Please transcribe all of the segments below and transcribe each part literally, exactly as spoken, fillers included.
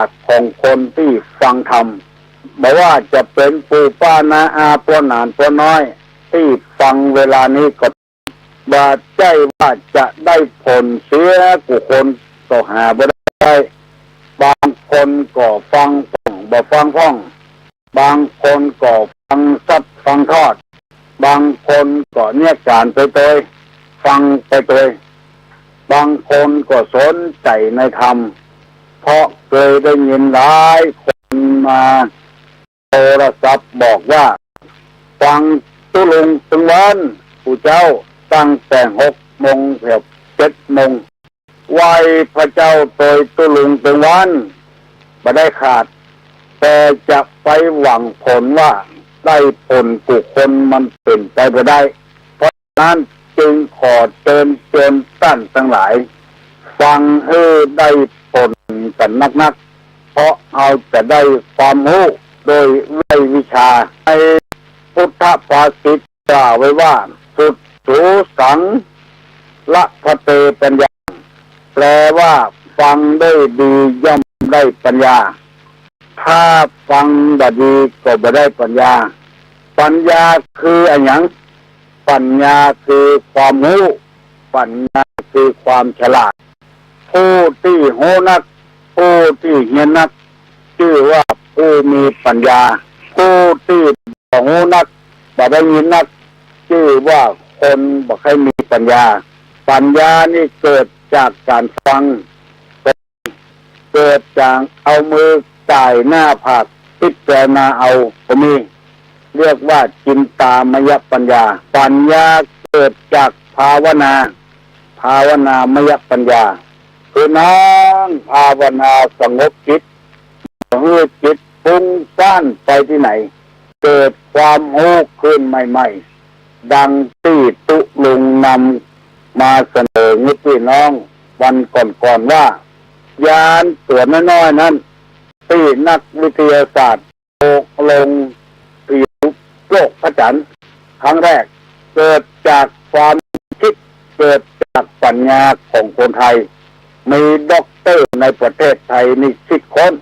ากของคนตี้ฟังธรรม บ่ว่าจะเป๋นปู่ป้าน้าอา ป้อหนานป้อน้อย ตี้ฟังเวลานี้ก็ บ่ใจ้ว่าจะได้ผลเสียกู้คน ก็หาบ่ได้ บางคนก็ฟังพ่อง บ่ฟังพ่อง บางคนก็ฟังซัดฟังทอด บางคนก็เนียการไปตวย ฟังไปตวย บางคนก็สนใจ๋ในธรรม เพราะเกยได้ยินหลายคนมาโทรศัพท์บอกว่า ฟังตุ๊ลุงตึงวัน ปู่เจ้า ตั้งแต่หกโมง เกือบเจ็ดโมง ไหว้พระเจ้าตวยตุ๊ลุงตึงวัน บ่ได้ขาด แต่จะไปหวังผลว่าได้ผลกู้คน มันเป๋นไปบ่ได้ เพราะฉะนั้นจึงขอเจิญจวนต้านตังหลาย ฟังหื้อได้ผลกั๋นนักๆ เพราะเฮาจะได้ความฮู้โดยได้วิชา ในพุทธภาษิต กล่าวไว้ว่า สุตถุสัง ละพะเต ปัญญา แปลว่า ฟังด้วยดีย่อมได้ปัญญา ถ้าฟังบ่ดีก็บ่ได้ปัญญา ปัญญาคืออะหยัง ปัญญาคือความฮู้ ปัญญาคือความฉลาด ผู้ตี้ฮู้นัก ผู้ตี้เฮียนนัก จื้อว่าผู้มีปัญญา ผู้ตี้บ่ฮู้นัก บ่ได้ยินนัก จื้อว่าคนบ่ใค่มีปัญญา ปัญญานี่เกิดจากก๋านฟัง เกิดจากเอามือก่ายหน้าผากพิจารณาเอาก็มี เรียกว่าจินตามยปัญญา ปัญญาเกิดจากภาวนา ภาวนามยปัญญา คือนั่งภาวนาสงบจิต หื้อจิตฟุ้งซ่านไปตี้ไหน เกิดความฮู้ขึ้นใหม่ๆ ดังตี้ตุ๊ลุงนำมาเสนอหื้อปี้น้องวันก่อนๆ ว่า ยานตั๋วน้อยๆ นั้น ตี้นักวิทยาศาสตร์ ตกลงผิวโลกพระจันทร์ครั้งแรก เกิดจากความคิด เกิดจากปัญญาของคนไทย มีด็อกเตอร์ในประเทศไทยนี่คิดค้น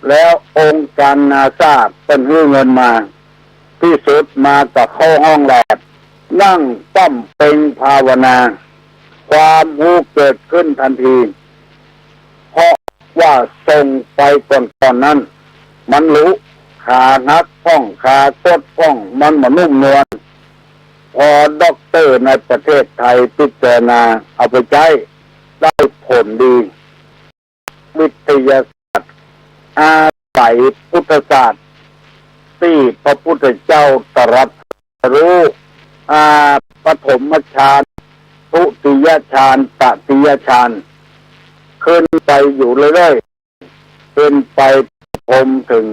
แล้วองค์การนาซาเปิ้นหื้อเงินมา พิสูจน์มาก็เข้าห้องแล็บ นั่งป้ำเป็งภาวนา ความฮู้เกิดขึ้นตันที เพราะว่าส่งไปก่อนๆ นั้น มันหลุ ขาหักพ่อง ขาตดพ่อง มันบ่นุ่มนวล พอด็อกเตอร์ในประเทศไทยพิจารณาเอาไปใจ๊ ได้ผลดี วิทยาศาสตร์ อาศัยพุทธศาสตร์ ตี้พระพุทธเจ้าตรัสรู้ อ่า ปฐมฌาน ทุติยฌาน ตติยฌาน ขึ้นไปอยู่เรื่อยๆ ขึ้นไปพรหมถึง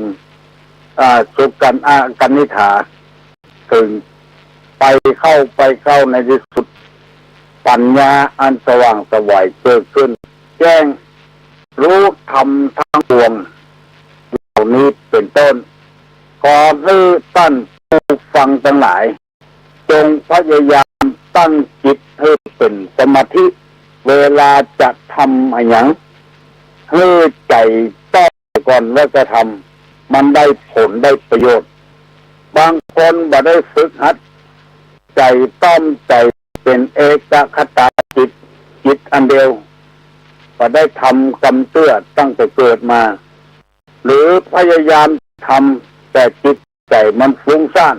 อ่า สุกัญ อ่า กนิษฐา ถึงไปเข้า ไปเข้า ในที่สุด ปัญญาอันสว่างไสวเกิดขึ้น แจ้งรู้ธรรมทั้งปวง เหล่านี้เป็นต้น ขอหื้อต้านผู้ฟังตังหลาย จงพยายามตั้งจิตหื้อเป๋นสมาธิ เวลาจะทำอะหยัง หื้อใจ๋ต้องก่อนแล้วจะทำ มันได้ผลได้ประโยชน์ บางคนบ่ได้ฝึกหัด ใจ๋ต้องใจ๋เป๋นเอกคตาจิต จิตอันเดียว บ่ได้ทำกำเตื้อตั้งแต่เกิดมา หรือพยายามทำ แต่จิตใจ๋มันฟุ้งซ่าน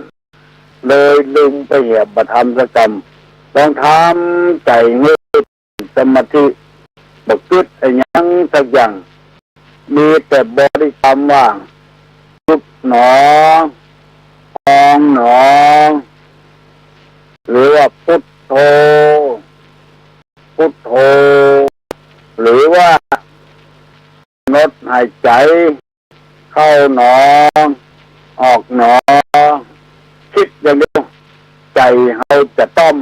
เลยลืมไปเหียบ่ทำสักกำ ลองทำใจ๋หื้อสมาธิ บ่กึ๊ดอะหยังสักอย่าง มีแต่บริกรรมว่า ยุบหนอ พองหนอ หรือว่าพุทโธ พุทโธ หรือว่ากำหนดหายใจ๋ เข้าหนอ ออกหนอ กึ๊ดอย่างเดียว ใจ๋เฮาจะต้อง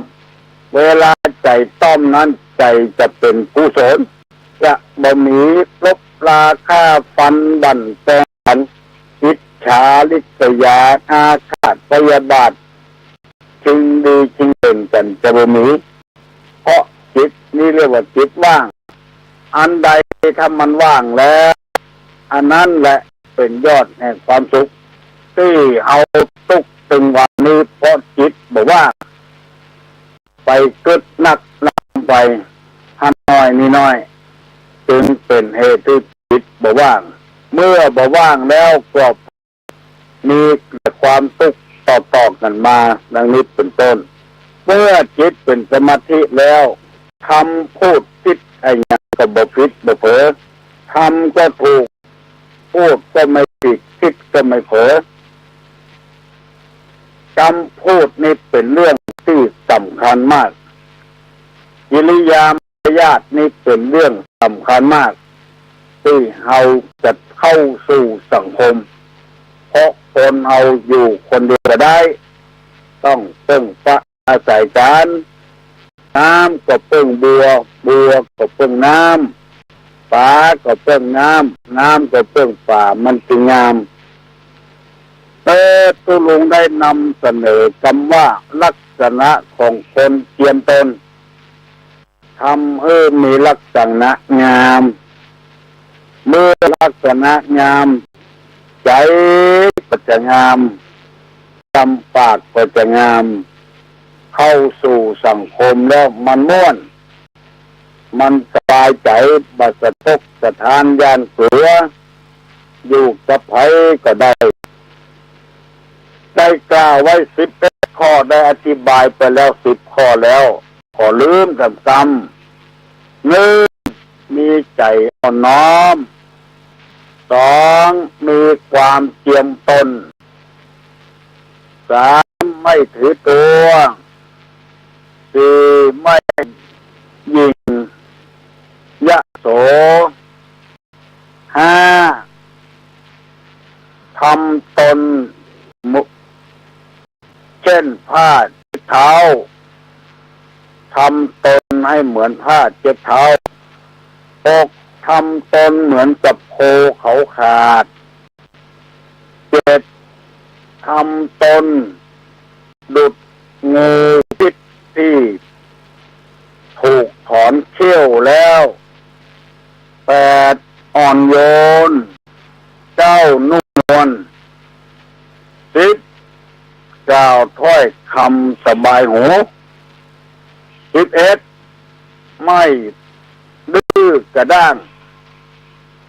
เวลาใจ๋ต้องนั้น ใจ๋จะเป๋นกุศล จะบ่มีลบราฆ่าฟันบั่นแตงกัน อิจฉาริษยาอาฆาตพยาบาท ชิงดีชิงเด่นกันจะบ่มี เพราะจิตนี้เรียกว่าจิตว่าง อันใดถ้ามันว่างแล้ว อันนั้นแหละเป๋นยอดแห่งความสุข ตี้เฮาตุ๊กข์ตึงวันนี้ เพราะจิตบ่ว่าง ไปกึ๊ดนักนำไป หั้นน้อยนี่น้อย จึงเป๋นเหตุหื้อจิตบ่ว่าง เมื่อบ่ว่างแล้วก็มีแต่ความตุ๊กข์ต่อๆ กั๋นมา ดังนี้เป๋นต้น เมื่อจิตเป๋นสมาธิแล้ว กำพูดผิดอะหยังก็บ่ผิดบ่เผลอ กำก็ถูก พูดก็ไม่ผิด ผิดก็ไม่เผลอ กำพูดนี่เป๋นเรื่องตี้สำคัญมาก กิริยามารยาทนี่เป๋นเรื่องสำคัญมาก ตี้เฮาจะเข้าสู่สังคม เพราะคนเฮาอยู่คนเดียวบ่ได้ ต้องเปิ้งปะอาศัยกั๋น น้ำก็เปิ้งบัว บัวก็เปิ้งน้ำ ป๋าก็เปิ้งน้ำ น้ำก็เปิ้งป๋า มันจึงงาม เออ ตุ๊ลุงได้นำเสนอกำว่าลักษณะของคนเจียมตน ทำหื้อมีลักษณะงาม เมื่อลักษณะงาม ใจ๋ก็จะงาม กำปากก็จะงาม เข้าสู่สังคมแล้วมันม่วน มันสบายใจ๋ บ่สะตกสะท้านย้านกลัว อยู่กับใผก็ได้ ได้กล่าวไว้สิบเอ็ดข้อ ได้อธิบายไปแล้วสิบข้อแล้ว ขอลืมซ้ำๆ นึ่ง มีใจ๋อ่อนน้อม สอง มีความเจียมตน สาม ไม่ถือตัว สี่ ไม่หยิ่งยโส ห้า ทำตนมุ เช่นผ้าเช็ดเท้า ทำตนให้เหมือนผ้าเช็ดเท้า หก ทำตนเหมือนกับโคเขาขาด เจ็ด ทำตนดุจงูพิษที่ถูกถอนเขี้ยวแล้ว แปด อ่อนโยน เจ้านุ่มนวล สิบ กล่าวถ้อยคำสบายหู สิบเอ็ด ไม่ดื้อกระด้าง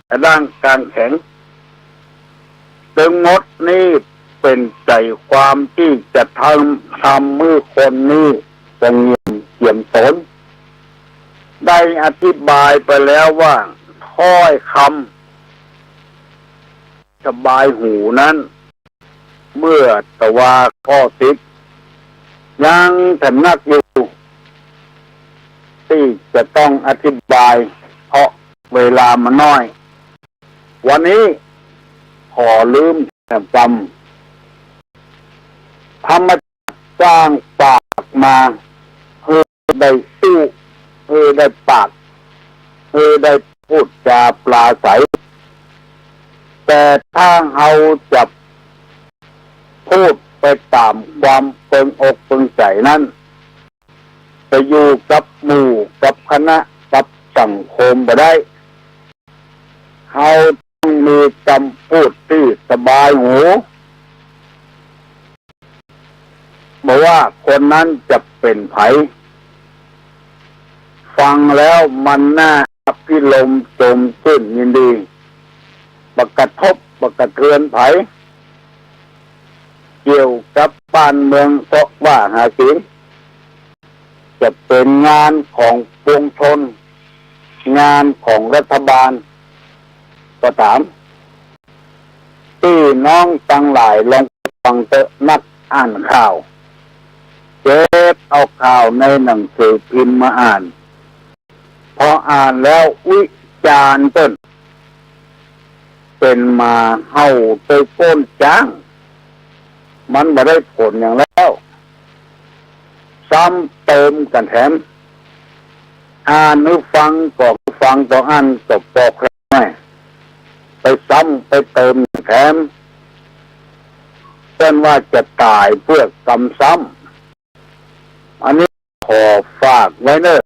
กระด้างกางแข็ง ตึงหมดนี้เป๋นใจ๋ความตี้จะทำ ทำหื้อคนนี้สงบเจียมตน ได้อธิบายไปแล้วว่าถ้อยคำ สบายหูนั้น เมื่อตะวาข้อสิบ ยังถนัดอยู่ ตี้จะต้องอธิบาย เพราะเวลามันน้อย วันนี้ขอลืมแถมกำ ธรรม สร้างปากมา หื้อได้อู้ หื้อได้ปาก หื้อได้พูดจาปราศรัย แต่ถ้าเฮาจะพูดไปต๋ามความเปิงอกเปิงใจ๋นั้น จะอยู่กับหมู่กับคณะกับสังคมบ่ได้ เฮาต้องมีกำพูดตี้สบายหู บ่ว่าคนนั้นจะเป๋นใผ ฟังแล้วมันน่าอภิรมย์ชมจื้นยินดี บ่กระทบบ่กระเทือนใผ เกี่ยวกับบ้านเมืองเซาะว่าหากิ๋น จะเป๋นงานของปวงชน งานของรัฐบาลก็ต๋าม ตี้น้องตังหลายลองฟังเต๊อะ นักอ่านข่าว เก็บเอาข่าวในหนังสือพิมพ์มาอ่าน พออ่านแล้ววิจารณ์เปิ้น เป๋นหมาเห่าเตยโก้นจ๊าง มันบ่ได้ผลหยังแล้ว ซ้ำเติมกั๋นแถม อ่านหื้อฟังก็ฟัง ต๋อนอ่านก็ปอกแคลง ไปซ้ำไปเติมแถม เปิ้นว่าจะต๋ายเปื้อกำซ้ำ อันนี้ขอฝากไว้เน่อ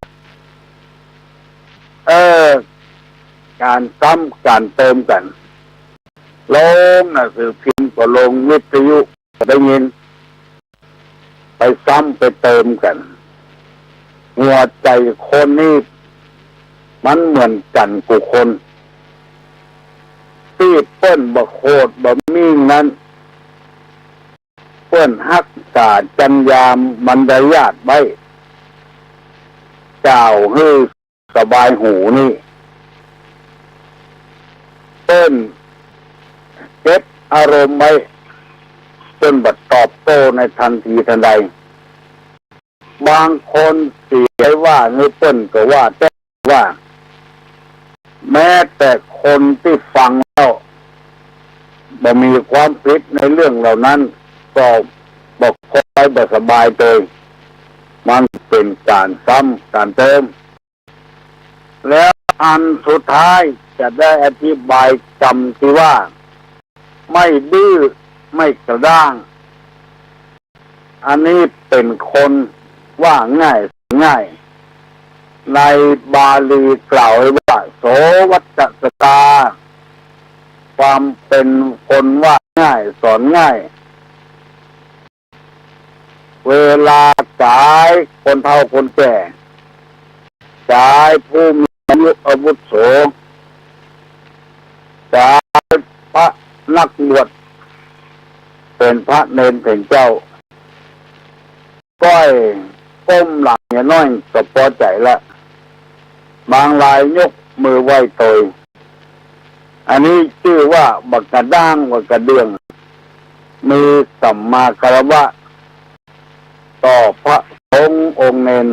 เออ ก๋านซ้ำก๋านเติมกั๋น ลงหนังสือพิมพ์ก็ลง วิทยุก็ได้ยิน ไปซ้ำไปเติมกั๋น หัวใจ๋คนนี้มันเหมือนกั๋นกู้คน ตี้เปิ้นบ่โขดบ่มิ่งนั้น เปิ้นฮักษาจรรยาบรรยาทไว้ กล่าวหื้อสบายหูนี่ เปิ้นเก็บอารมณ์ไว้ เปิ้นบ่ตอบโต้ในทันทีทันใด บางคนเสียว่าหื้อเปิ้นก็ว่าแต่ว่า แม้แต่คนตี้ฟังแล้วบ่มีความผิดในเรื่องเหล่านั้น ก็บ่ค่อยบ่สบายโตย มันเป๋นก๋านซ้ำก๋านเติม แล้วอันสุดท้ายจะได้อธิบายกำตี้ว่า ไม่ดื้อไม่กระด้าง อันนี้เป๋นคนว่าง่ายสอนง่าย ในบาลีกล่าวไว้ว่า โสวัตตสตา ความเป๋นคนว่าง่ายสอนง่าย เวลาก๋ายคนเฒ่าคนแก่ ก๋ายผู้มีอายุอาวุโส ก๋ายพระนักบวช เป๋นพระเณรเป๋นเจ้า ก้อยก้มหลังเหียน้อยก็ปอใจ๋ละ บางรายยกมือไหว้โตย อันนี้จื้อว่าบ่กระด้างบ่กระเดื่อง มีสัมมาคารวะ ต่อพระสงฆ์องค์เณร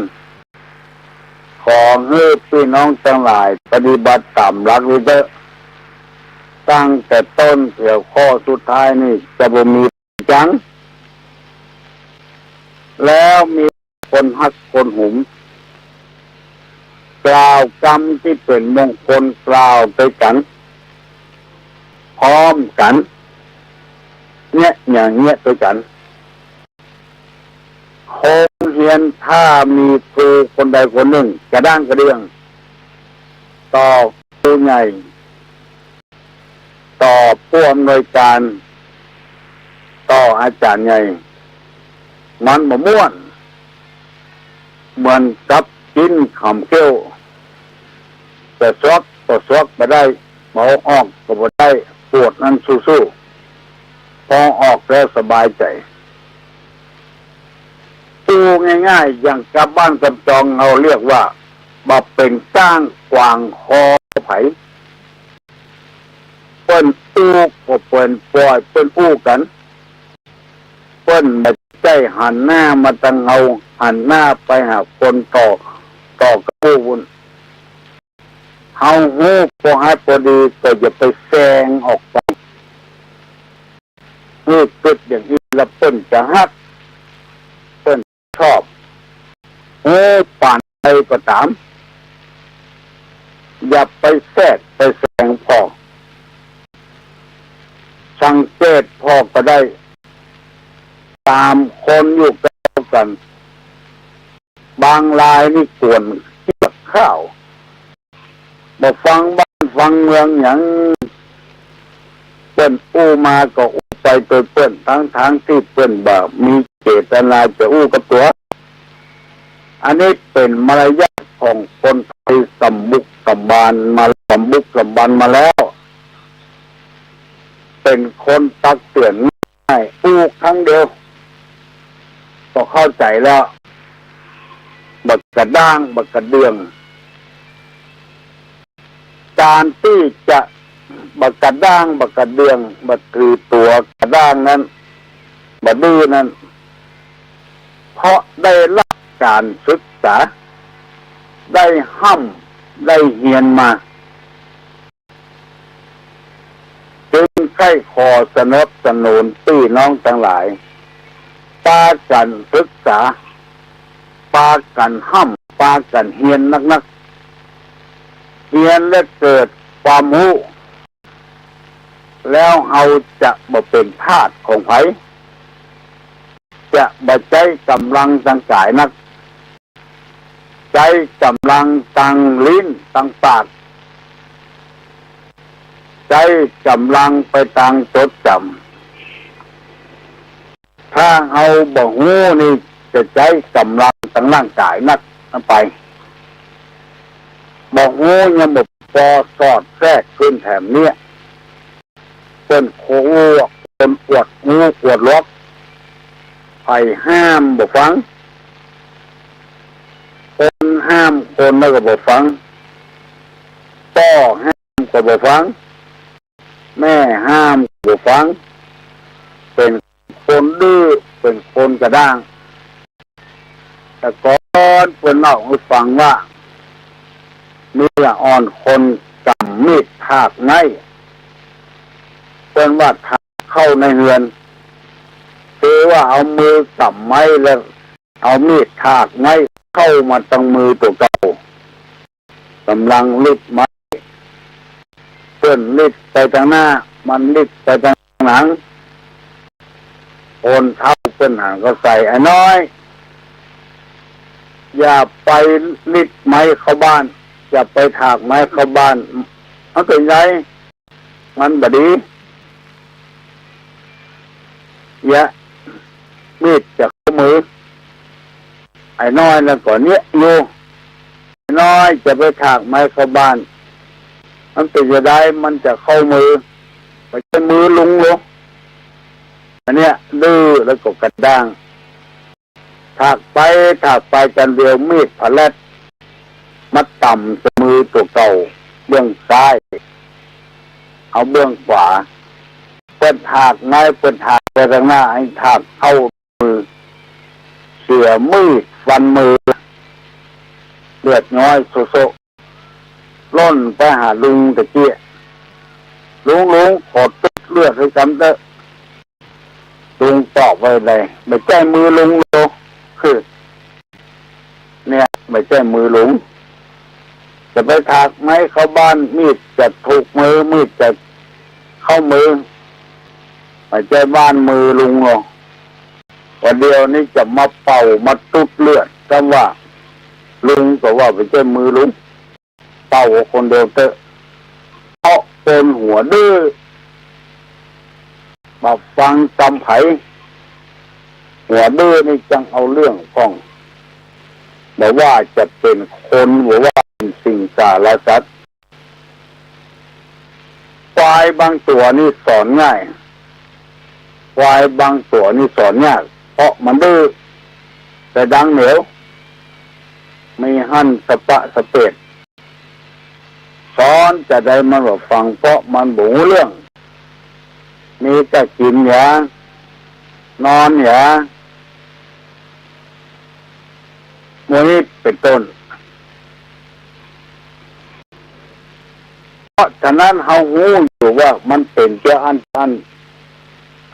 ขอหื้อปี้น้องตังหลายปฏิบัติต๋ามหลักนี้เต๊อะ ตั้งแต่ต้นเถียวข้อสุดท้ายนี่จะบ่มีจัง แล้วมีคนฮักคนหุม กล่าวกำตี้เป๋นมงคลกล่าวตวยกั๋น พร้อมกั๋น เยียะอย่างเยียะตวยกั๋น โฮงเฮียนถ้ามีครูคนใดคนนึ่งกระด้างกระเดื่อง ต่อครูใหญ่ ต่อผู้อำนวยก๋าน ต่ออาจ๋ารย์ใหญ่ มันบ่ม่วน เหมือนกับจิ๊นขำเขี้ยว จะสวกก็สวกบ่ได้ บ่ออกก็บ่ได้ ปวดนั้นสู้ๆ พอออกแล้วสบายใจ๋ อู้ง่ายๆ อย่างกับบ้านกำจองเฮาเรียกว่า บ่เป๋นก้างขวางคอใผ เปิ้นอู้ก็เปิ้นปล่อยเปิ้นอู้กั๋น เปิ้นบ่ใจ้หันหน้ามาตังเฮา หันหน้าไปหาคนต่อ ต่อกับอู้บุญ เฮาฮู้ปอฮัดปอดีก็อย่าไปแสงออกไป หื้อกึ๊ดอย่างอี้ละเปิ้นจะฮัก เปิ้นชอบ ฮู้ปานใดก็ต๋าม อย่าไปแทรกไปแสงผ่อ สังเกตผ่อก็ได้ ต๋ามคนอยู่ใก้กั๋น บางรายนี่กวนเกียกข้าว บ่ฟังบ้านฟังเมืองหยัง เปิ้นอู้มาก็อู้ไปโตยเปิ้น ทั้งๆ ตี้เปิ้นบ่มีเจตนาจะอู้กับตั๋ว อันนี้เป๋นมารยาทของคนไทยสำบุกสำบานมา สำบุกสำบานมาแล้ว เป๋นคนตักเตื๋อนง่าย อู้ครั้งเดียวก็เข้าใจ๋แล้ว บ่กระด้างบ่กระเดื่อง ก๋านตี้จะบ่กระด้างบ่กระเดื่อง บ่ถือตั๋วกระด้างนั้น บ่ดื้อนั้น เพราะได้ฮับก๋านศึกษา ได้ฮ่ำได้เฮียนมา จึงใค่ขอสนับสนุนปี้น้องตังหลาย ปากั๋นศึกษา ปากั๋นฮ่ำ ปากั๋นเฮียนนักๆ เฮียนและเกิดความฮู้ แล้วเฮาจะบ่เป๋นทาสของใผ จะบ่ใจ๊ก๋ำลังตางก๋ายนัก ใจ๊ก๋ำลังตางลิ้นตางปาก ใจ๊ ใจ๊ก๋ำลังไปตางจดจ๋ำ ถ้าเฮาบ่ฮู้นี่จะใจ๊ก๋ำลังตางร่างก๋ายนักไป บ่ฮู้ยังบ่ปอสอดแทรกขึ้นแถมเนี้ย เปิ้นโขวก เปิ้นอวดฮู้อวดหลวก ใผห้ามบ่ฟัง คนห้ามคนแล้วก็บ่ฟัง ป้อห้ามก็บ่ฟัง แม่ห้ามก็บ่ฟัง เป๋นคนดื้อ เป๋นคนกระด้าง แต่ก่อนเปิ้นเล่าหื้อฟังว่า มีละอ่อนคนก๋ำมีดถากไม้ เปิ้นว่าถากเข้าในเฮือน คือว่าเอามือก๋ำไม้แล้วเอามีดถากไม้เข้ามาตางมือตั๋วเก่า ก๋ำลังลิดไม้ เปิ้นลิดไปตางหน้า มันลิดไปตางหลัง คนเฒ่าเปิ้นหันก็ใส่ ไอ้น้อย อย่าไปลิดไม้เข้าบ้าน อย่าไปถากไม้เข้าบ้าน มันเป๋นไง มันบ่ดี เยียะ มีดจะเข้ามือ ไอ้น้อยนั่นก็เยียะอยู่ ไอ้น้อยจะไปถากไม้เข้าบ้าน มันเป๋นจะได มันจะเข้ามือ บ่ใจ้มือลุงหรอก อันเนี้ยดื้อแล้วก็กระด้าง ถากไปถากไปจันเดียวมีดผลัดมาต่ำใส่มือตั๋วเก่าเบื้องซ้าย เอาเบื้องขวา เปิ้นถากไม้ เปิ้นถากไปตางหน้า หื้อถากเข้ามือ เสียมีดฟันมือ เลือดย้อยโซะๆ ล่นไปหาลุงตะเกียะ ลุง ลุง ขอตุ๊ดเลือดหื้อกำเต๊อะ ลุงตอบว่าไง บ่ใจ้มือลุงหรอก คือ เนี่ย บ่ใจ้มือลุง จะไปถากไม้เข้าบ้าน มีดจะถูกมือ มีดจะเข้ามือ บ่ใจ้บ้านมือลุงหรอก ว่าเดี๋ยวนี้จะมาเป่ามาตุ๊ดเลือด กำว่าลุงก็ว่าบ่ใจ้มือลุง เป่าคนเดียวเต๊อะ เพราะคนหัวดื้อ บ่ฟังกำใผ หัวดื้อนี่จังเอาเรื่องพ่อง บ่ว่าจะเป๋นคน บ่ว่าเป๋นสิ่งสารสัตว์ ควายบางตั๋วนี่สอนง่าย ควายบางตั๋วนี่สอนยาก เพราะมันดื้อ แต่ดังเหนียว มีหั้นสะปะสะเปด สอนจะใดมันบ่ฟัง เพราะมันบ่ฮู้เรื่อง มีแต่กิ๋นหยา นอนหยา หมู่นี้เป๋นต้น เพราะฉะนั้นเฮาฮู้อยู่ว่ามันเป๋นเจ้าอั้นอั้น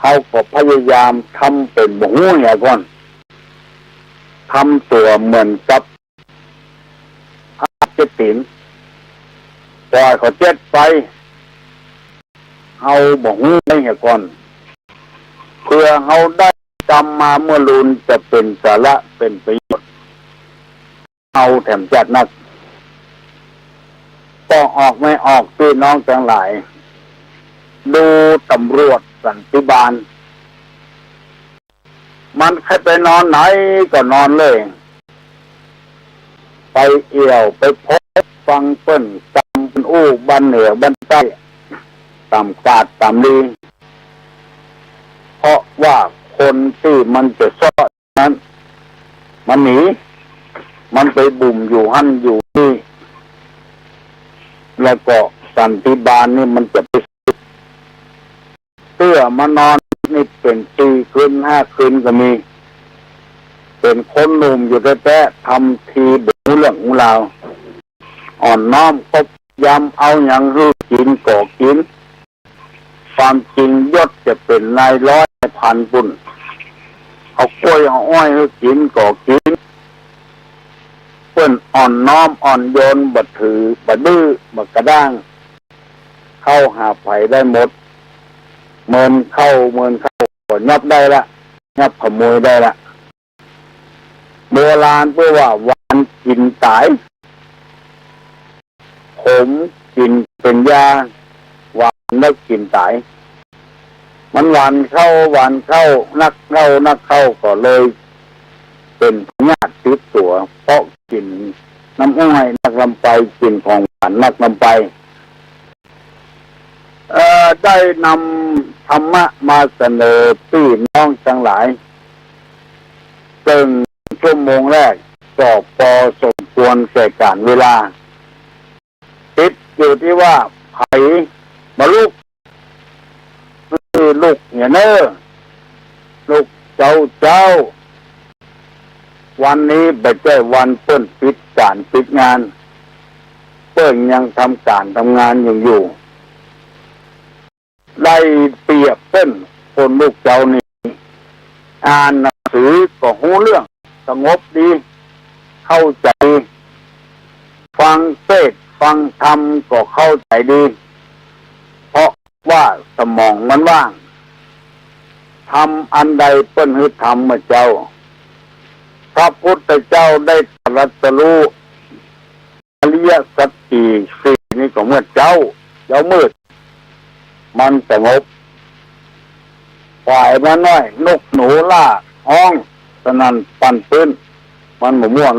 เฮาก็พยายามทำเป๋นบ่ฮู้เหียก่อน ทำตั๋วเหมือนกับ อาเจ็ดตี๋น ปล่อยเขาเจ็ดไป เฮาบ่ฮู้เหียก่อน เผื่อเฮาได้กำมาเมื่อลูนจะเป๋นสาระเป๋นประโยชน์ เฮาแถมจัดนัก ก็ออกไม่ออก ปี้น้องตังหลาย ดูตำรวจสันติบาล มันใค่ไปนอนไหนก็นอนเลย ไปเอี่ยวไปพบฟังเปิ้นกำเปิ้นอู้บ้านเหนือบ้านใต้ ต๋ามกาดต๋ามลี เพราะว่าคนตี้มันจะเซาะนั้น มันหนี มันไปบุ่มอยู่หั้นอยู่นี่ แล้วก็สันติบาลนี่มันจะไป เตื้อมานอนนี่เป๋นสี่คืนห้าคืนก็มี เป๋นคนหนุ่มอยู่แต๊ๆ ทำทีบ่ฮู้เรื่องฮู้ราว อ่อนน้อมก็ยำเอาหยังหื้อกิ๋นก็กิ๋น ความจริงยศจะเป๋นนายร้อยนายพันปุ้น เอากล้วยเอาอ้อยหื้อกิ๋นก็กิ๋น เปิ้นอ่อนน้อมอ่อนโยน บ่ถือ บ่ดื้อ บ่กระด้าง เข้าหาใผได้หมด เมินเข้า เมินเข้า ก็ยับได้ละ ยับขโมยได้ละ โบราณเปิ้นว่าหวานกิ๋นต๋าย ขมกิ๋นเป๋นยา หวา แล้วกิ๋นต๋าย มันหวานเข้า หวานเข้า นักเข้า นักเข้า ก็เลยเป๋นพยาธิติดตั๋ว เพราะกิ๋นน้ำอ้อยนักลำไป กิ๋นของหวานนักลำไป เอ่อ ได้นำธรรมะมาเสนอปี้น้องตังหลาย เซิ่งชั่วโมงแรกก็ปอสมควรแก่ก๋านเวลา ติดอยู่ตี้ว่า ใผบ่ลุก คือลุกเนี่ยเน่อ ลุกเจ๊าเจ๊า วันนี้บ่ใจ้วันเปิ้นปิดก๋านปิดงาน เปิ้นยังทำก๋านทำงานอยู่อยู่ ได้เปรียบเปิ้น คนลุกเจ๊านี่ อ่านหนังสือก็ฮู้เรื่อง สงบดี เข้าใจ๋ ฟังเทศน์ฟังธรรมก็เข้าใจ๋ดี เพราะว่าสมองมันว่าง ธรรมอันใดเปิ้นหื้อธรรมเมื่อเจ๊า พระพุทธเจ้าได้ตรัสรู้ อริยสัจสี่ สี่นี่ก็เมื่อเจ๊า เจ๊ามืด มันสงบ ขวายมาน้อย นกหนูล่าฮ้องสนั่นปั่นปื๊น มันบ่ม่วน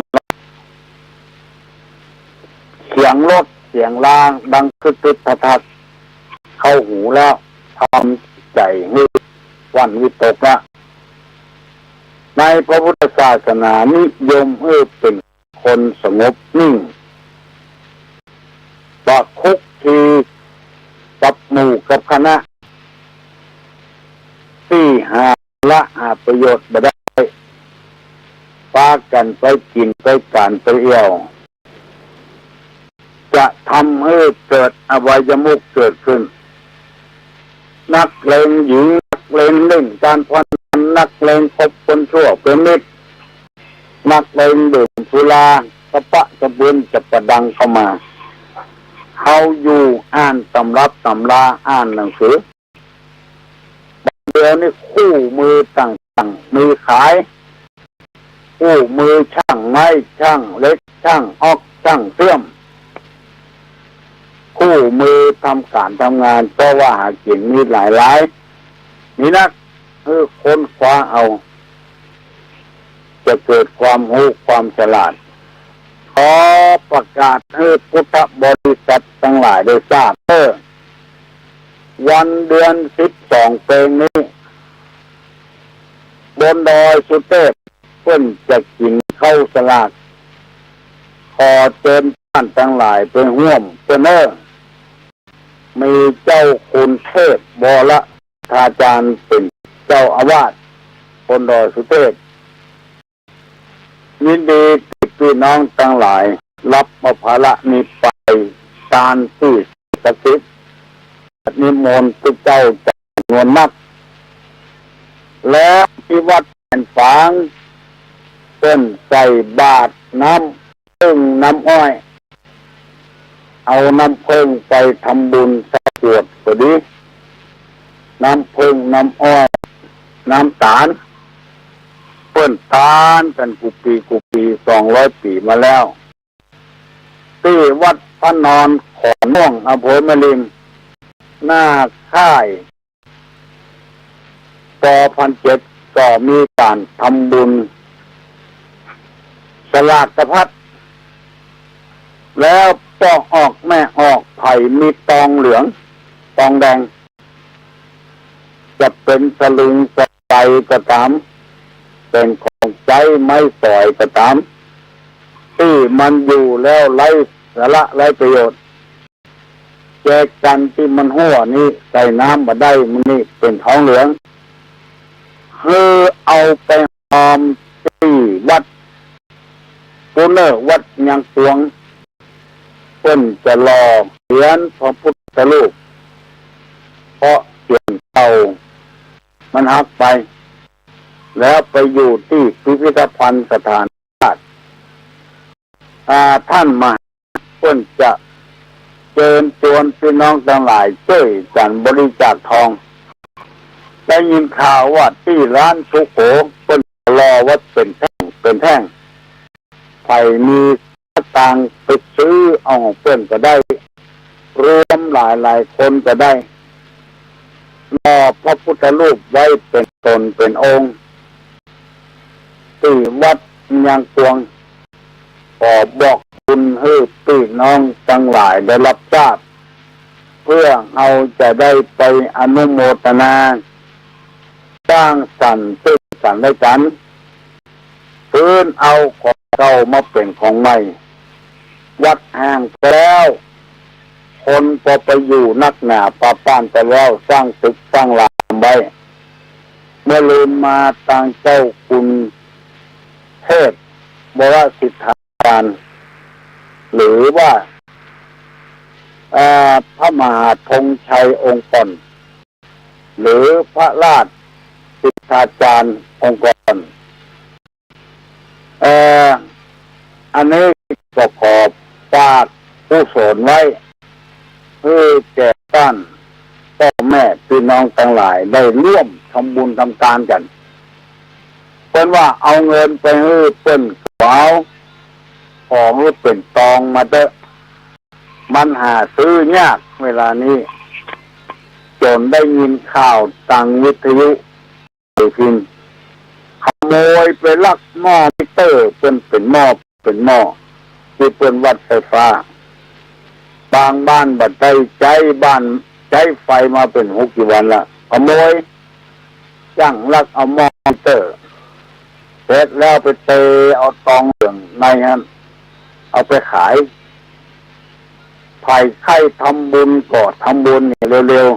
เสียงรถเสียงราดังกึดกึดทัดทัด เข้าหูแล้ว ทำใจ๋หื้อหวั่นวิตกละ ในพระพุทธศาสนานิยมหื้อเป๋นคนสงบนิ่ง บ่คลุกคลีกับหมู่กับคณะ ตี้หาสาระหาประโยชน์บ่ได้ ปากั๋นไปกิ๋นไปก๋านไปเอี่ยว จะทำหื้อเกิดอบายมุขเกิดขึ้น นักเลงหญิง นักเลงเล่นก๋านพนัน นักเลงคบคนชั่วเป๋นมิตร นักเลงดื่มสุรา กระปะกระเปือนจะประดังเข้ามา เฮาอยู่อ่านต๋ำรับต๋ำรา อ่านหนังสือ บ่าเดี่ยวนี้คู่มือต่างๆ มีขาย คู่มือช่างไม้ ช่างเหล็ก ช่างอ๊อก ช่างเชื่อม คู่มือทำก๋านทำงาน เพราะว่าหากิ๋นมีหลายๆ มีนัก หื้อค้นคว้าเอา จะเกิดความฮู้ความฉลาด ขอประกาศหื้อพุทธบริษัทตังหลายได้ทราบเน่อ วันเดือนสิบสองเปงนี้ บนดอยสุเทพ เปิ้นจะกิ๋นข้าวสลาก ขอเจิญต้านตังหลายไปฮ่วมเปิ้นเน่อ มีเจ้าคุณเทพวรธาจารย์เป๋นเจ้าอาวาสบนดอยสุเทพ ยินดีตี้ปี้น้องตังหลายฮับเอาภาระนี้ไปตานตี้ศักดิ์สิทธิ์ นิมนต์ตุ๊เจ้าจ๋ำนวนนัก แล้วตี้วัดแก่นฝาง เปิ้นใส่บาตรน้ำเปิ้งน้ำอ้อย เอาน้ำเปิ้งไปทำบุญสักขวดก็ดี น้ำเปิ้งน้ำอ้อย น้ำต๋าล เปิ้นตานกั๋นกู้ปี๋กู้ปี๋ สองร้อยปี๋มาแล้ว ตี้วัดพระนอนขอนม่วง อำเภอแม่ริม หน้าค่าย ป.พันเจ็ด ก็มีก๋านทำบุญสลากพัด แล้วป้อออกแม่ออกไผ่มีตองเหลือง ตองแดง จะเป๋นสลึงสะใบก็ต๋าม เป๋นของใจ๊ไม้สอยก็ต๋าม ตี้มันอยู่แล้วไร้สาระไร้ประโยชน์ แจกั๋นตี้มันฮั้วนี้ ใส่น้ำบ่ได้ มันนี่เป๋นทองเหลือง หื้อเอาไปฮอมตี้วัดปูเน่อ วัดยางปวง เปิ้นจะหล่อเสียรพระพุทธรูป เพราะเสียรเก่ามันหักไป แล้วไปอยู่ตี้พิพิธภัณฑ์สถานแห่งชาติ อ่า ต้านมหา เปิ้นจะเจิญจวนปี้น้องตังหลายจ้วยกั๋นบริจาคตอง ได้ยินข่าวว่าตี้ร้านสุโข เปิ้นหล่อไว้เป๋นแท่ง เป๋นแท่ง ใผมีสตางค์ไปซื้อเอาของเปิ้นก็ได้ รวมหลายๆ คนก็ได้ พระพุทธรูปไว้เป๋นต๋นเป๋นองค์ ตี้วัดยางกวง ขอบอกบุญหื้อปี้น้องตังหลายได้ฮับทราบ เปื้อเฮาจะได้ไปอนุโมทนา สร้างสรรค์ซึ่งกั๋นและกั๋น คืนเอาของเก่ามาเป๋นของใหม่ วัดฮ้างไปแล้ว คนก็ไปอยู่นักหนาปาป๊านไปแล้ว สร้างตึกสร้างรามไว้ เมื่อลืมมาตางเจ้าคุณเทพวรสิทธาจารย์ หรือว่า เอ่อ พระมหาธงชัยองค์ก่อน หรือพระราชสิทธาจารย์องค์ก่อน เอ่อ อันนี้ก็ขอฝากกุศลไว้ หื้อแก่ต้านป้อแม่ปี้น้องตังหลายได้ร่วมทำบุญทำตานกั๋น เปิ้นว่าเอาเงินไปหื้อเปิ้น ขอเอาของหื้อเป๋นตองมาเต๊อะ มันหาซื้อยากเวลานี้ จ๋นได้ยินข่าวตางวิทยุ หนังสือพิมพ์ ขโมยไปลักหม้อมิเตอร์ เปิ้นเป๋นหม้อ เป๋นหม้อ ตี้เปิ้นวัดไฟฟ้า บางบ้านบ่ได้ใจ๊ บ้านใจ๊ไฟมาเป๋นหกเจ็ดวันละ ขโมย จ้างลักเอาหม้อมิเตอร์ เสร็จแล้วไปเตะเอาตองเหลืองในหั้น เอาไปขาย ใผใค่ทำบุญก็ทำบุญเร็ว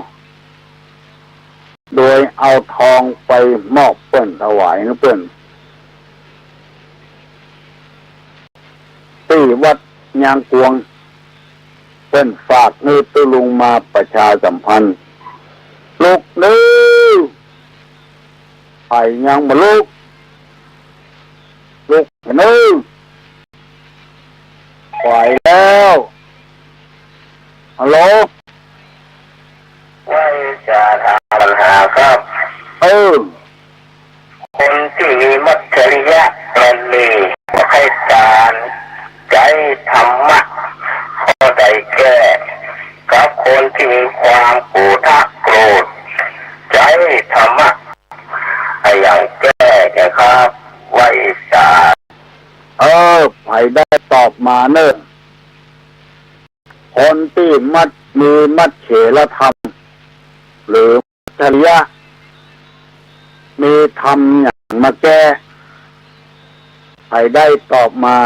ๆ โดยเอาตองไปมอบเปิ้น ถวายหื้อเปิ้น ตี้วัดยางกวง เปิ้นฝากหื้อตุ๊ลุงมาประชาสัมพันธ์ ลุกเน้อ ใผยังบ่ลุก ลุกเน้อ ไปแล้ว ฮัลโหล ว่าจะถามปัญหาครับ เออ คนตี้มีมัจฉริยะมันมี ใค่ตาน ใจ๊ธรรมะข้อใดแก้ กับคนตี้มีความโกรธะโกรธ ใจ๊ธรรมะอะหยังแก้นะครับ ว่าจะ เออ ใผได้ตอบมาเน่อ คนตี้มัจ มีมัจเฉรธรรม หรือมัจฉริยะ มีธรรมหยังมาแก้ ใผได้ตอบมา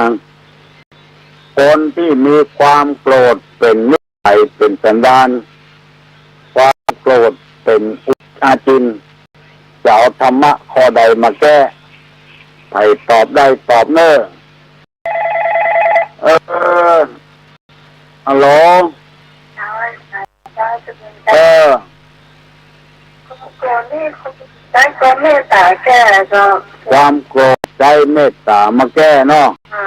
คนตี้มีความโกรธเป๋นนิสัยเป๋นสันดาน ความโกรธเป๋นอุปาจิน จะเอาธรรมะข้อใดมาแก้ ใผตอบได้ตอบเน่อ เออ ฮัลโหล เออ ความโกรธนี่ใจ๊เมตต๋าแก้ก็ ความโกรธใจ๊เมตต๋ามาแก้เนาะ อ่า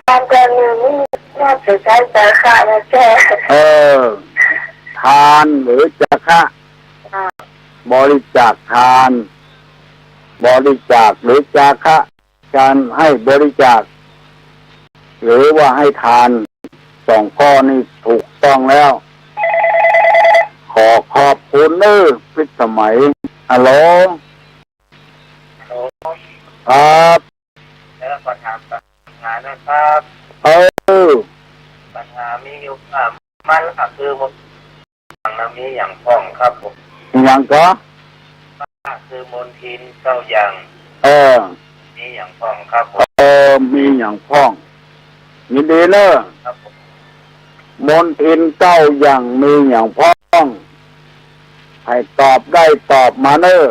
ความโกรธนี่น่าจะใจ๊จาคะมาแก้ เออ ทานหรือจาคะ อ่า บริจาคทาน บริจาคหรือจาคะ การให้บริจาค หรือว่าให้ทาน สองข้อนี้ถูกต้องแล้ว ขอขอบคุณเน่อ พิสมัย ฮัลโหล ฮัลโหล ครับ แล้วขอถามปัญหานะครับ เออ ปัญหามีอยู่ว่า มันก็คือ มันมีหยังพ่องครับผม หยังก็ คือมลทินเก้าอย่าง เออ มีหยังพ่องครับผม เออ มีหยังพ่อง ยินดีเน่อ ครับผม มลทินเก้าอย่างมีหยังพ่อง ใผตอบได้ตอบมาเน่อ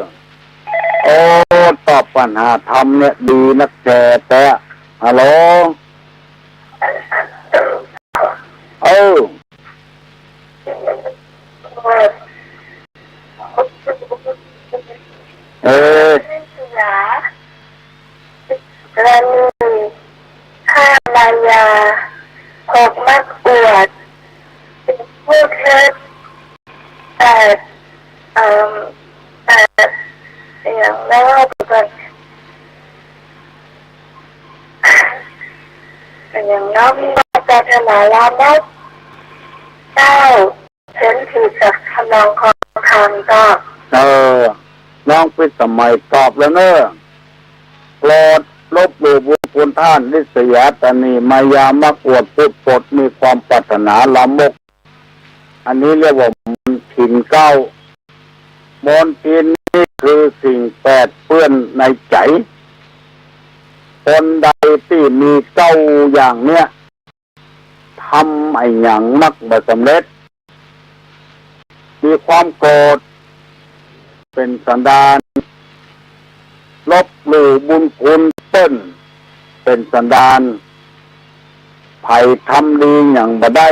โอ้ ตอบปัญหาธรรมเนี่ยดีนักแท้แต๊ ฮัลโหล เออ เออ กรณี ห้ามายา หก มักอวด เจ็ด พูดเท็จ แปด เอิ่ม แปด อย่างแล้ว อย่างน้อมปรารถนาลามก เก้า เห็นผิดจากทำนองคลองธ อ่านตอบ เออ น้องพิสมัยตอบแล้วเนอะ โปรดลบหลู่บุญคุณท่าน ริษยา ตณี มายา มักอวด พูดปด มีความปรารถนาลามก อันนี้เรียกว่ามลทินเก๊า มลทินนี่คือสิ่งแปดเปื้อนในใจ๋ คนใดตี้มีเก๊าอย่างเนี้ย ทำอะหยังมักบ่สำเร็จ มีความโกรธเป๋นสันดาน ลบหลู่บุญคุณเปิ้นเป๋นสันดาน ใผทำดีหยังบ่ได้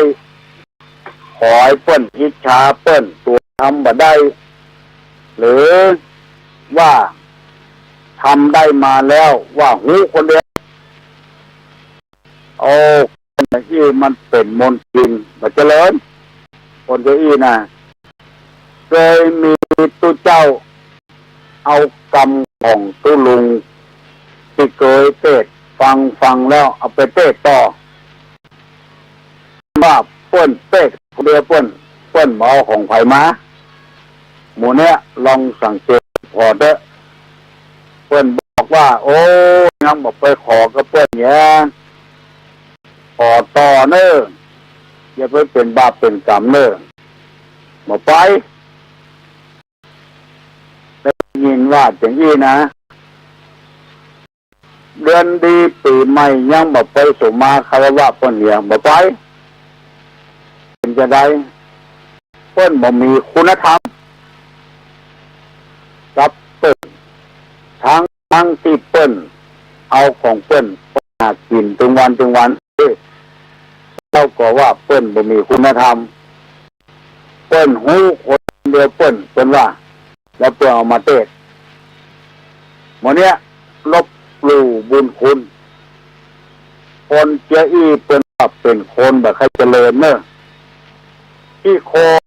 ขอหื้อเปิ้นอิจฉาเปิ้น ตั๋วทำบ่ได้ หรือว่าทำได้มาแล้วว่าฮู้คนเดียว โอ้ คนจะอี้มันเป๋นมลทิน บ่เจริญ คนจะอี้นะ เกยมีตุ๊เจ้า เอากำของตุ๊ลุง ตี้เกยเตศน์ฟัง ฟังแล้วเอาไปเตศน์ต่อ ว่าเปิ้นเตศน์คนเดียวเปิ้น เปิ้นบ่เอาของใผมา หมู่เนี้ยลองสังเกตผ่อเต๊อะ เปิ้นบอกว่า โอ้ ยังบ่ไปขอกับเปิ้นเยียะ ขอต่อเน่อ อย่าไปเป๋นบาปเป๋นก๋รรมเน่อ บ่ไป ได้ยินว่าจั่งอี้นะ เดือนดีปี๋ใหม่ยังบ่ไปสุมาคารวะเปิ้นเยียะ บ่ไป เป๋นจาใด เปิ้นบ่มีคุณธรรมกับเปิ้น ตึง ตึงตี้เปิ้นเอาของเปิ้นไปหากิ๋นตึงวันตึงวัน เอ้ย เฮาก็ว่าเปิ้นบ่มีคุณธรรม เปิ้นฮู้คนเดียวเปิ้น เปิ้นว่า แล้วเปิ้นเอามาเตศน์ หมู่เนี้ยลบหลู่บุญคุณ คนจะอี้เปิ้นว่าเป๋นคนบ่ใค่เจริญเน่อ ขี้โคลน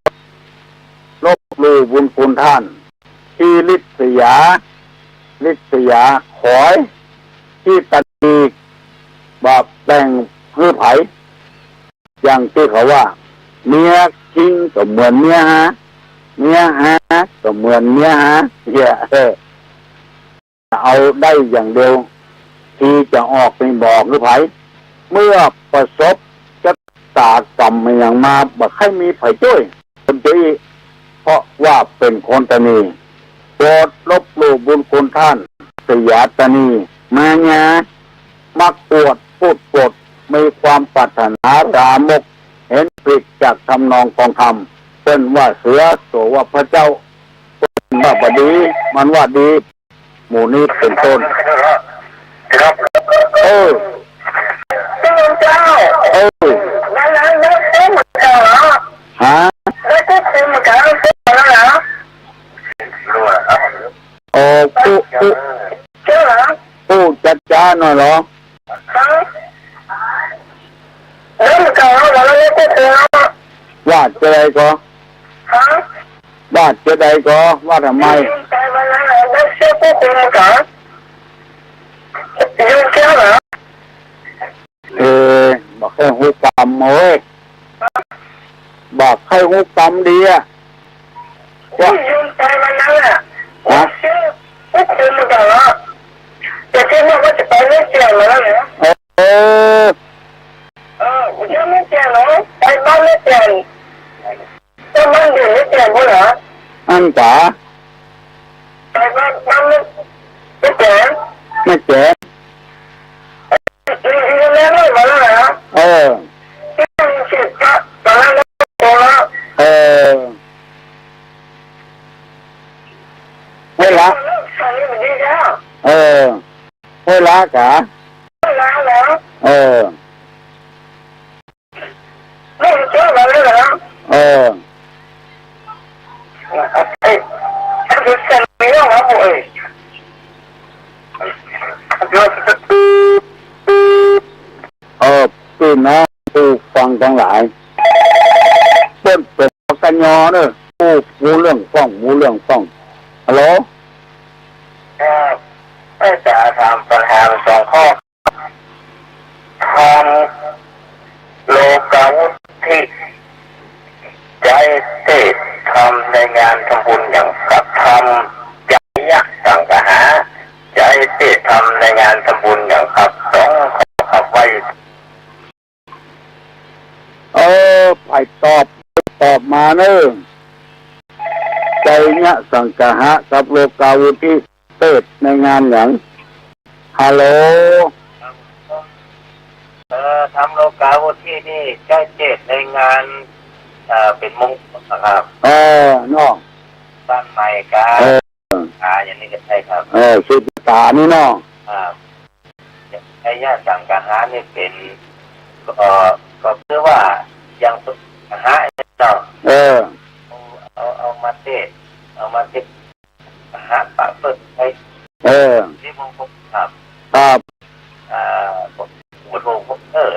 ลบหลู่บุญคุณท่าน ขี้ริษยา ริษยา ขอย ขี้ตณี บ่แบ่งหื้อใผ อย่างตี้เขาว่า เมียคิงก็เหมือนเมียฮา เมียฮาก็เหมือนเมียฮา เหีย เออ เอาได้อย่างเดียว ทีจะออกนี่บ่หื้อใผ เมื่อประสบชะตากรรมอะหยังมา บ่ใค่มีใผจ้วย คนจะอี้ เพราะว่าเป๋นคนตณี โปรดลบหลู่บุญคุณท่าน ริษยา ตณี มายา มักอวด พูดปด มีความปรารถนาลามก เห็นผิดจากทำนองครองธรรม เปิ้นว่าเสือ ตั๋วว่าพระเจ้า เปิ้นว่าบ่ดี มันว่าดี หมู่นี้เป๋นต้น เออ เออ ฮะ โอ้ อู้ อู้ อู้จ๊าๆ หน่อยเหรอ ว่าจะใดก่อ ว่าจะใดก่อ ว่าทำไม เออ บ่ใค่ฮู้กำเว้ย บ่ใค่ฮู้กำดีอะ ว่า ฮะ เออ เออ เดี๋ยวนี้เปลี่ยนเหรอ ไปบ้านไม่เปลี่ยน ก็บ้านอยู่ไม่เปลี่ยน พูดเหรอ อั้นกา ไปบ้าน บ้านไม่ ไม่เปลี่ยน ไม่เปลี่ยน อยู่ อยู่แล้วไม่มาแล้วเหรอ เออ ที่มีสิทธิ์ก็ตอนนั้นก็โตแล้ว เออ เวลา เลิกใส่ไม่ดีแล้ว เออ เวลากา เวลาเหรอ เออ ไม่เจอมาแล้วเหรอ เออ เอ้ย เดี๋ยวเซ็นไม่ยอมรับเว้ย เดี๋ยว เออ ปี้น้องผู้ฟังตังหลาย เปิ้นเป๋น ปกญ เน่อ ผู้ ฮู้เรื่องฟ้อง ฮู้เรื่องฟ้อง ฮัลโหล เอ่อ เอ่อ จะถามปัญหาสองข้อ ทำโลกาวุฒิ ใจ๊เตศน์ธรรมในงานทำบุญ ตอบ ตอบมาเน่อ ไชยสังคหะกับโลกาวุฒิ เตสน์ในงานหยัง ฮัลโหล เออ ทำโลกาวุฒินี่ใจ้เตสน์ในงาน เอ่อ เป๋นมงคลนะครับ เออ เนาะ บ้านใหม่กา เออ อ่า อย่างนี้ก็ใช่ครับ เออ สืบสานนี่เนาะ ครับ ไชยสังคหะนี่เป๋น เอ่อ ก็คือว่ายังสังคหะเนาะ เออ เอา เอา เอามาเตสน์ เอามาเตสน์ หาปะเปิ้นไป เออ ที่มงคลครับ ครับ อ่า ผม ผม ผม เออ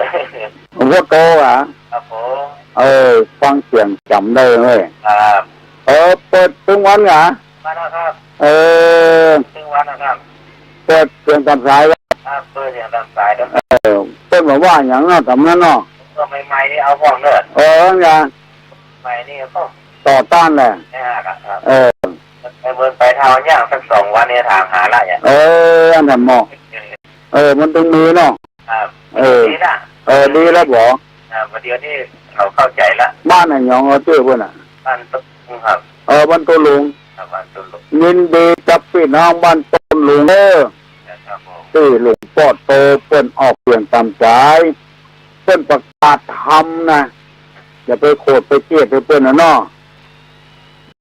หลวงพ่อโตเหรอ ครับผม เออ ฟังเสียงจ๋ำได้เว้ย ครับ เออ เปิดตึงวันเหรอ มาแล้วครับ เออ ตึงวันนะครับ เปิดเสียงต๋ามสายเหรอ ครับ เปิดเสียงต๋ามสายครับ เออ เปิ้นบ่าว่าหยังเนาะ ต๋ามนั้นเนาะ เมื่อใหม่ๆนี่เอาพ่องเน่อ เออ นั่นไง ใหม่นี่ก็ต่อต้านแหละ ไม่ห้ามอะครับ เออ ไปเมืองไปเท่าย่างสักสองวันนี่ถามหาละเนี่ย เออ อันนั้นเหมาะ เออ มันตึงมีเนาะ ครับ เออ ดีนะ เออ ดีแล้วบ่ อ่า วันเดียวนี่เขาเข้าใจ๋ละ บ้านไหนหยอง เอาจื้อเปิ้นน่ะ บ้านตุ๊ลุงครับ เออ บ้านตุ๊ลุง ครับ บ้านตุ๊ลุง ยินดีกับปี้น้องบ้านตุ๊ลุงเด้อ ครับผม ตี้หลวงป้อโตเปิ้นออกเสียงต๋ามสาย เปิ้นประกาศธรรมนะ อย่าไปโขดไปเกลียดหื้อเปิ้นน่ะเนาะ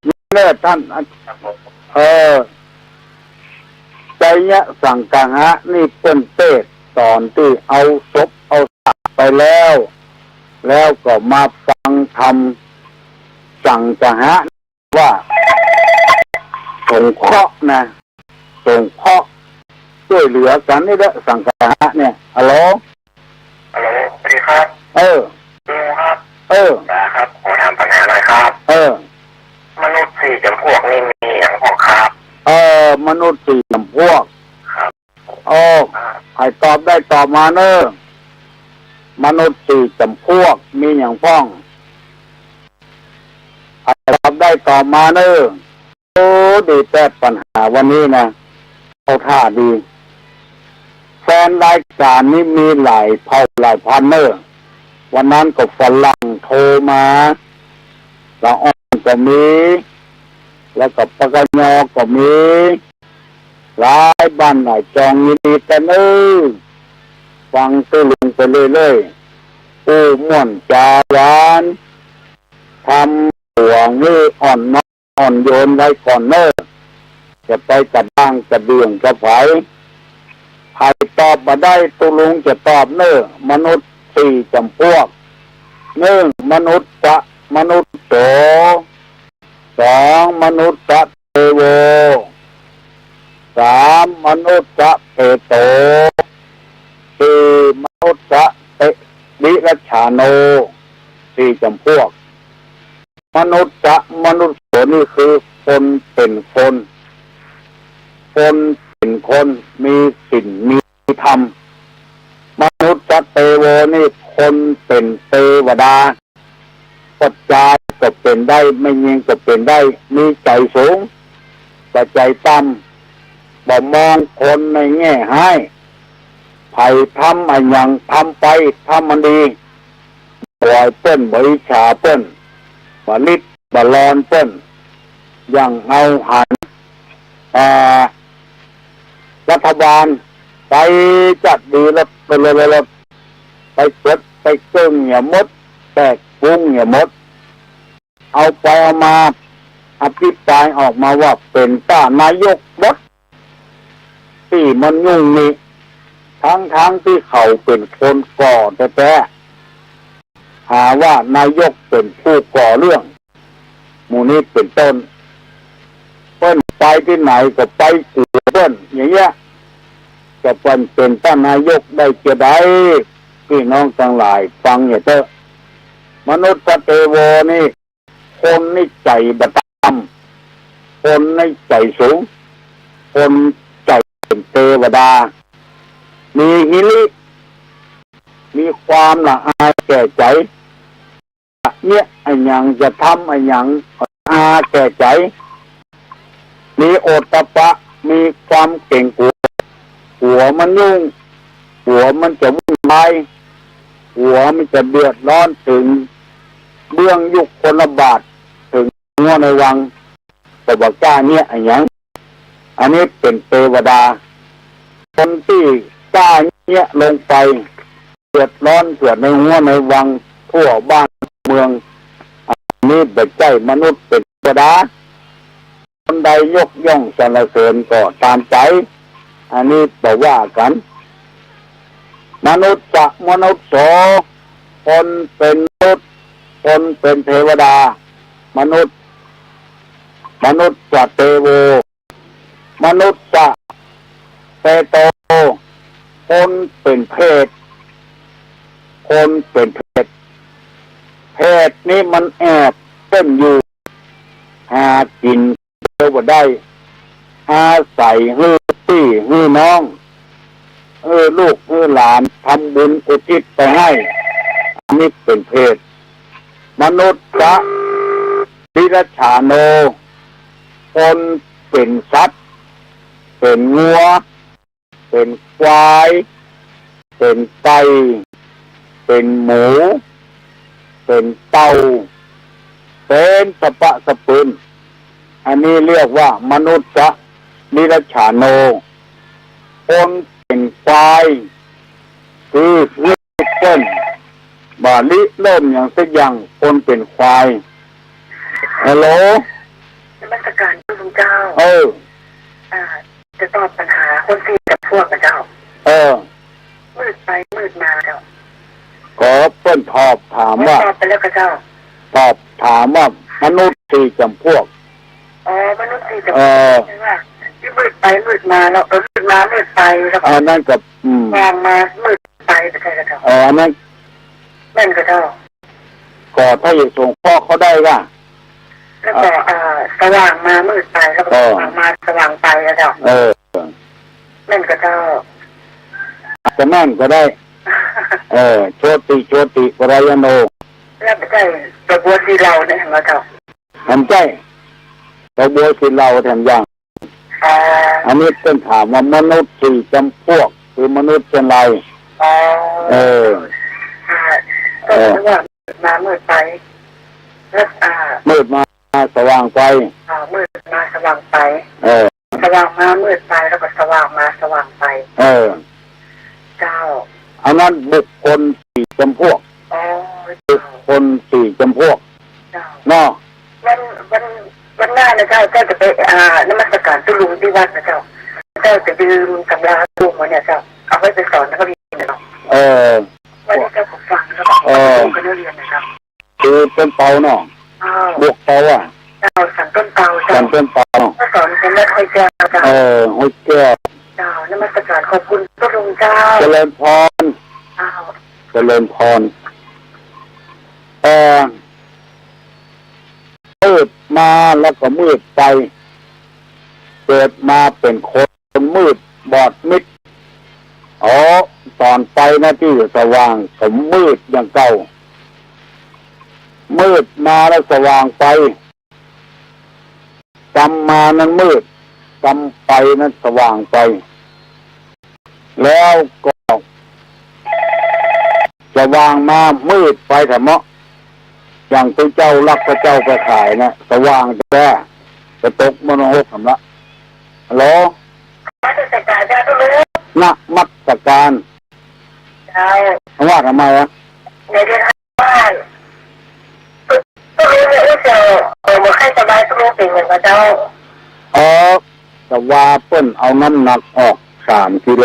นี่แหละต้าน ครับผม เออ ไชยสังคหะนี่เปิ้นเตสน์ต๋อนตี้เอาศพเอาซากไปแล้ว แล้วก็มาฟังธรรมสังคหะ ว่าสงเคราะห์นะ สงเคราะห์ จ้วยเหลือกั๋นนี่แหละ สังคหะเนี่ย ฮัลโหล ฮัลโหล สวัสดีครับ เออ ลุงครับ เออ ป๋าครับ ขอถามปัญหาหน่อยครับ เออ มนุษย์สี่จ๋ำพวกนี่มีหยังพ่องครับ เออ มนุษย์สี่จ๋ำพวก ครับ โอ้ อ่า ใผตอบได้ตอบมาเน่อ มนุษย์สี่จ๋ำพวกมีหยังพ่อง ใผตอบได้ตอบมาเน่อ โอ้ ดีแต๊ปัญหาวันนี้นะ เข้าท่าดี แฟนรายก๋านนี้มีหลายเผ่าหลายพันธุ์เน่อ วันนั้นก็ฝรั่งโทรมา ละอ่อนก็มี แล้วก็ปกยอก็มี หลายบ้านหลายจอง ยินดีแต๊เน่อ ฟังตุ๊ลุงไปเรื่อยๆ อู้ม่วนจ๋าหวาน ทำตั๋วหื้ออ่อนน้อมอ่อนโยนไว้ก่อนเน่อ จะไปกระด้างกระเดื่องกับใผ ใผตอบบ่ได้ตุ๊ลุงจะตอบเน่อ มนุษย์สี่จ๋ำพวก นึ่ง มนุสสะมนุสโส สอง มนุสสะเตโว สาม มนุสสะเปโต สี่ มนุสสะเตวิรัจฉาโน สี่จ๋ำพวก มนุสสะมนุสโสนี่คือคนเป๋นคน คนเป๋นคน มีศีลมีธรรม มนุสสะเตโวนี่คนเป๋นเตวดา ปัจจายก็เป๋นได้ แม่ญิงก็เป๋นได้ มีใจ๋สูง บ่ใจ๋ต่ำ บ่มองคนในแง่ฮ้าย ใผทำอะหยังทำไป ทำอันดี บ่อวยเปิ้น บ่อิจฉาเปิ้น บ่ริษบ่ลอนเปิ้น อย่างเอาหัน อ่า รัฐบาลไปจัดดีรถ รถ รถ รถ ไปเกิดไปเกิ่งเหียหมด แตกกุ้งเหียหมด เอาไปเอามา อภิปรายออกมาว่าเป๋นต้านนายกหมด ตี้มันยุ่งนี่ ทั้งๆ ตี้เขาเป๋นคนก่อแต๊ๆ หาว่านายกเป๋นผู้ก่อเรื่อง หมู่นี้เป๋นต้น เปิ้นไปตี้ไหนก็ไปกั๋วเปิ้น อย่างเงี้ย จะเปิ้นเป๋นต้านนายกได้จาใด ปี้น้องตังหลายฟังเหียเต๊อะ มนุสสะเตโวนี่ คนนี่ใจ๋บ่ต่ำ คนนี่ใจ๋สูง คนใจ๋เป๋นเตวดา มีหิริ มีความละอายแก่ใจ๋ จะเยียะอะหยัง จะทำอะหยัง ละอาแก่ใจ๋ มีโอตตัปปะ มีความเก๋งกั๋ว กั๋วมันยุ่ง กั๋วมันจะวุ่นวาย กั๋วมันจะเดือดร้อนเถิง เบื้องยุคคนละบาท เถิงงัวในวัง ก็บ่กล้าเยียะอะหยัง อันนี้เป๋นเตวดา คนตี้กล้าเยียะลงไป เดือดร้อนเกื้อในงัวในวัง ทั่วบ้านเมือง อันนี้บ่ใจ้มนุษย์ เป๋นเตวดา คนใดยกย่องสรรเสริญก็ตามใจ๋ อันนี้บ่ว่ากั๋น มนุสสะ มนุสโส คนเป๋นมนุษย์ คนเป๋นเตวดา มนุสสะ มนุสสะเตโว มนุสสะเปโต คนเป๋นเปรต คนเป๋นเปรต เปรตนี้มันแอบเปิ้นอยู่ หากิ๋นเดียวบ่ได้ อาศัยหื้อปี้หื้อน้อง หื้อลูกหื้อหลาน ทำบุญอุทิศไปหื้อ อันนี้เป๋นเปรต มนุสสะ ติรัจฉาโน คนเป๋นสัตว์ เป๋นงัว เป๋นควาย เป๋นไก่ เป๋นหมู เป๋นเต่า เป๋นสะปะสะปืน อันนี้เรียกว่ามนุสสะ ติรัจฉาโน คนเป๋นควาย คือเรียกเปิ้น บ่าริเริ่มหยังสักอย่าง คนเป๋นควาย ฮัลโหล นมัสการเจ้า เออ อ่า จะตอบปัญหาคนสี่จำพวกนะเจ้า เออ มืดไปมืดมาเจ้า ก็เปิ้นตอบถามว่า ตอบไปแล้วกาเจ้า ตอบถามว่ามนุษย์สี่จำพวก อ๋อ มนุษย์สี่จำพวก เออ ใจ้ว่า ตี้มืดไปมืดมาแล้ว เออ มืดมามืดไปแล้ว อันนั้นก็ อืม สว่างมามืดไป บ่ใจ้กาเจ้า เออ อันนั้น แม่นกาเจ้า ก็ถ้าจะสงเคราะห์เขาได้ก็ แล้วก็ เอ่อ สว่างมามืดไป แล้วก็ เออ สว่างมาสว่างไปกาเจ้า เออ แม่นกาเจ้า อาจจะแม่นก็ได้ เออ โชติ โชติ ปรายโน แล้วบ่ใจ้ ตะบัวสีเหล่าเนี่ยกาเจ้า หันใจ้ ตะบัวสีเหล่าแถมอย่าง อ๋อ อันนี้เปิ้นถามว่ามนุษย์สี่จำพวก คือมนุษย์เช่นไร อ๋อ เออ ค่ะ เออ ก็คือว่ามืดมามืดไป แล้ว อ่า มืดมาสว่างไป อ่า มืดมาสว่างไป เออ สว่างมามืดไป แล้วก็สว่างมาสว่างไป เออ เจ้า อันนั้นบุคคลสี่จำพวก อ๋อ บุคคลสี่จำพวก เจ้า เนาะ วัน วัน วันหน้านะเจ้า เจ้าจะไป อ่า นมัสการตุ๊ลุงตี้วัดนะเจ้า เจ้าจะยืมตำราตุ๊ลุงไว้เนี่ยเจ้า เอาไว้ไปสอนนักเรียนนะเจ้า เออ วันนี้เจ้าก็ฟังแล้วก็ เออ ลูกก็นักเรียนนะเจ้า คือต้นเปาเนาะ เจ้า บวกเปาอะ เจ้า สันต้นเปาเจ้า สันต้นเปาเนาะ ก็สอนกันวัดห้วยแก้วเจ้า เออ ห้วยแก้ว เจ้า นมัสการขอบคุณตุ๊ลุงเจ้า เจริญพร เจ้า เจริญพร เออ มืดมาแล้วก็มืดไป เกิดมาเป๋นคนมืดบอดมิด อ๋อ ต๋อนไปนะตี้สว่างก็มืดอย่างเก่า มืดมาแล้วสว่างไป กำมานั้นมืด กำไปนั้นสว่างไป แล้วก็ สว่างมามืดไปแถมเนาะ อย่างตุ๊เจ้าลักพระเจ้าไปขายนะ สว่างแต๊ จะตกมรณะหกแถมละ ฮัลโหล นมัสการเจ้าตุ๊ลุง นมัสการ เจ้า ว่าทำไมอะ ในเรื่องบ้าน ตุ๊ลุงเนี่ยอู้เจ้า เออ บ่ใค่สบาย ตุ๊ลุงเป๋นหยังกาเจ้า อ๋อ แต่ว่าเปิ้นเอาน้ำหนักออกสามกิโล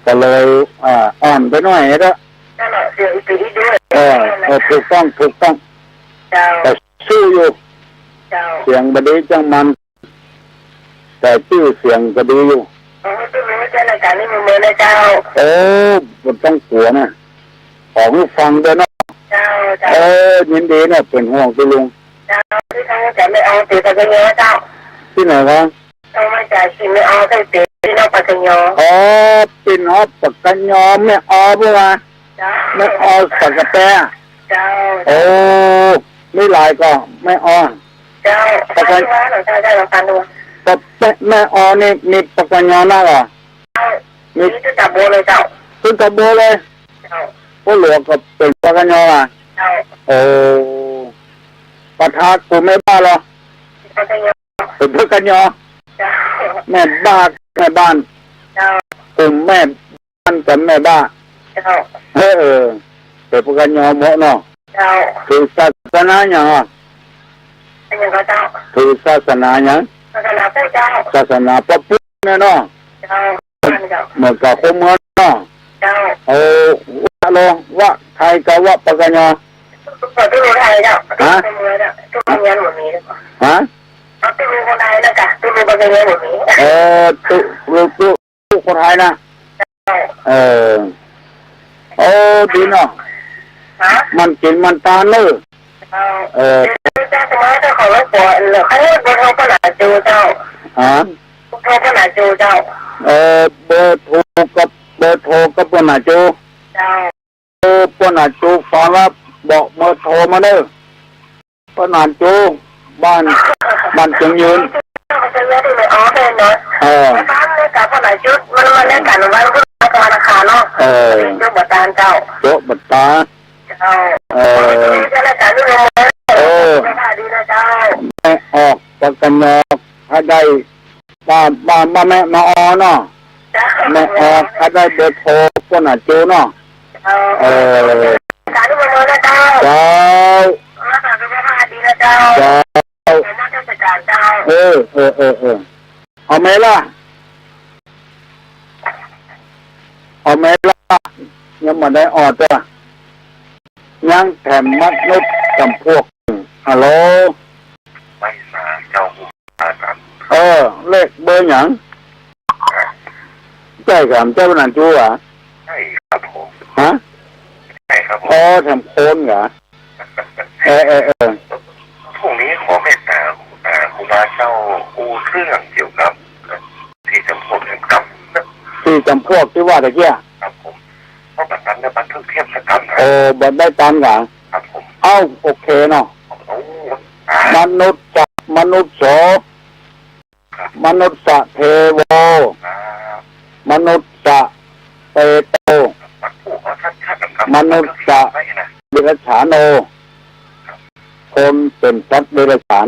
ก็เลย อ่า อ่อนไปหน่อยเด้อ นั่นแหละ เสียงอีกทีด้วย เออ เออ ถูกต้อง ถูกต้อง เจ้า แต่สู้อยู่ เจ้า เสียงบ่ดีจังมัน แต่จื้อเสียงก็ดีอยู่ ขอหื้อตุ๊ลุงใจ๊รายก๋านนี้เสมอนะเจ้า โอ้ บ่ต้องกั๋วนะ ขอหื้อฟังเต๊อะเนาะ เจ้า เจ้า เออ ยินดีนะ เป๋นห่วงตุ๊ลุง เจ้า ตี้โทรมาจากแม่ออเป๋นปากกะยอเจ้า ตี้ไหนวะ โทรมาจากตี้แม่ออเป๋น ตี้นอกปากกะยอ อ๋อ เป๋นนอกปากกะยอ แม่ออเปิ้นว่า เจ้า แม่ออสักกะแต เจ้า โอ้ มีหลายก่อ แม่ออ เจ้า ปากกะ เจ้า เจ้า เจ้า เจ้า แม่ออนี่มีปากกะยอนักเหรอ เจ้า มี มีตึกตาโบเลยเจ้า ตึกตาโบเลย เจ้า โอ้ หลวงก็เป๋นปากกะยออ่ะ เจ้า โอ้ ปะทะกลุ่มแม่บ้านเหรอ ปะทะ เป๋นเปิ้นกั๋นยอ เจ้า แม่บ้าน แม่บ้าน เจ้า กลุ่มแม่บ้านกับแม่บ้าน เจ้า เออ เออ เป๋นเปิ้นกั๋นยอหมดเนาะ เจ้า ถือศาสนาหยังอ่ะ หยังก่อเจ้า ถือศาสนาหยัง ศาสนาพุทธเจ้า ศาสนาพระพุทธเนี่ยเนาะ เจ้า เหมือนกับคนเมืองเนาะ เจ้า เออ วะลอ วะไทยกับวะปะกะยอ ตุ๊ลุไทยเจ้า ฮะ ตุ๊ลุเมืองเจ้า ตุ๊ลุเมืองบ่มี ฮะ ตุ๊ลุคนไทยนะกะ ตุ๊ลุปะกะยอบ่มี เออ ตุ๊ลุ ตุ๊ลุคนไทยนะ เจ้า เออ โอ้ ดีเนาะ ฮะ มันกิ๋นมันตานเน่อ เจ้า เออ เจ้า เจ้า เจ้า ขอรบกวน เดี๋ยวขอเบอร์โทรป้อหนาจูเจ้า ฮะ เบอร์โทรป้อหนาจูเจ้า เออ เบอร์โทรกับ เบอร์โทรกับป้อหนาจู เจ้า เออ ป้อหนาจูฟังแล้วบอกเบอร์โทรมาเน่อ ป้อหนาจู บ้าน บ้านเจียงยืน เออ เออ โจ๊ะบ่ต๋า เจ้า เออ เออ แม่ออกปะกะยอ ถ้าได้ บ้าน บ้าน บ้านแม่ แม่ออเนาะ เจ้า แม่ออ ถ้าได้เบอร์โทรป้อหนาจูเนาะ เจ้า เออ สาธุเบอร์นะเจ้า เจ้า สาธุเบอร์ดีนะเจ้า เจ้า นมัสการเจ้า เออ เออ เออ เออ เอาไหมล่ะ เอาไหมล่ะ ยังบ่ได้ออเตื้อ ยังแถมมนุษย์จ๋ำพวก ฮัลโหล ไม่ทราบเจ้า ผมอาจารย์ เออ เลขเบอร์หยัง ใจ้กะ เจ้าหนาจู๋อ่ะ ใช่ครับผม ฮะ ใช่ครับผม อ๋อ แถมโคนกะ เออ เออ เออ พรุ่งนี้ขอเมตตา อ่า ครูบาเจ้าอู้เรื่องเกี่ยวกับ สี่จ๋ำพวกแถมกำ สี่จ๋ำพวกตี้ว่าตะกี้ ครับผม เพราะบัดนั้นเนี่ยบันทึกเทศกาลนะ โอ้ บ่ได้ต๋ามกะ ครับผม เอ้า โอเคเนาะ โอ้ อ่า มนุสสะ มนุสโส ครับ มนุสสะเทโว ครับ มนุสสะเปโต วันพูกเอาชัดๆ นะครับ มนุสสะ ไว้นะ เดรัจฉาโน คนเป๋นสัตว์เดรัจฉาน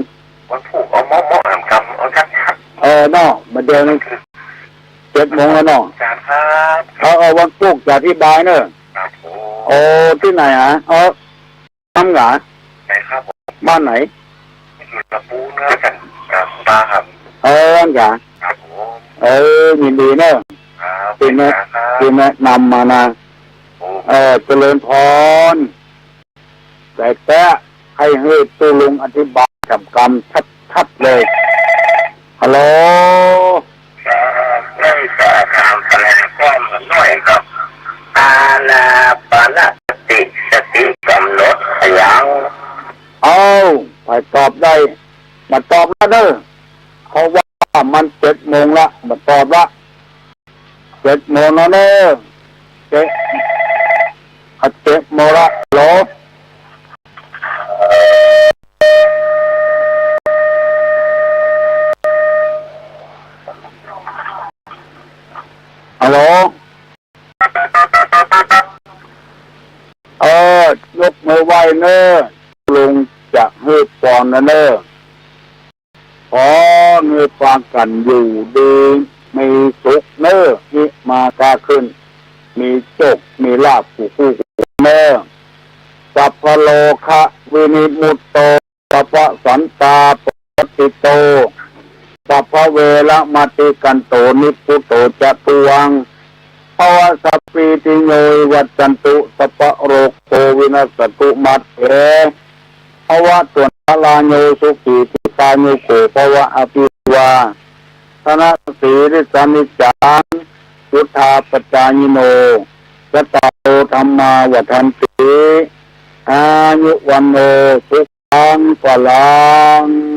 วันพูกเอาเมาะๆ แถมกำ เอาชัดๆ เออเนาะ บ่าเดี่ยวนี้ เจ็ดโมงแล้วเนาะ อาจารย์ครับ เออ เออ วันพูกจะอธิบายเน่อ ครับผม โอ้ ตี้ไหนฮะ เออ บ้านหยัง ไหนครับผม บ้านไหน อยู่ตะปูเนื้อกัน ครับ ครูบาครับ เออ หยัง ครับผม เออ ยินดีเน่อ ครับ ตี้แนะ ครับ ตี้แนะนำมานะ โอ้ เออ เจริญพร แต่แต๊ ใค่หื้อตุ๊ลุงอธิบายจ๋ำกำชัดๆ เลย ฮัลโหล ครับ ได้สอบถามแสดงข้อมูลหน่อยครับ อานาปานสติ สติก๋ำหนดอะหยัง เอ้า ใผตอบได้ บ่ตอบละเน่อ เพราะว่ามันเจ็ดโมงละ บ่ตอบละ เจ็ดโมงแล้วเน่อ เจ็ด อ่ะ เจ็ดโมงละ ฮัลโหล ฮัลโหล เออ ยกมือไหว้เน่อ ลุงจะหื้อปอนนะเน่อ ขอหื้อปากั๋นอยู่ดีมีสุขเน่อ ฮิมาก้าขึ้น มีโชค มีลาภ กู้กู้คนเน่อ สัพพะโรคะวินิมุตโต สัพพะสันตาปวัตติโต สัพพะเวระมะติกันโต นิพพุโตจะตุวัง ภวะสัพพีติโยวิวัชชันตุ สัพพะโรโควินัสสันตุมาเต ภวะตวันตรายโยสุขีทีฆายุโกภวะ อภิวาทะนะสีลิสสะนิจจัง วุฑฒาปจายิโน จัตตาโรธัมมาวัฑฒันติ อายุวัณโณ สุขัง พลัง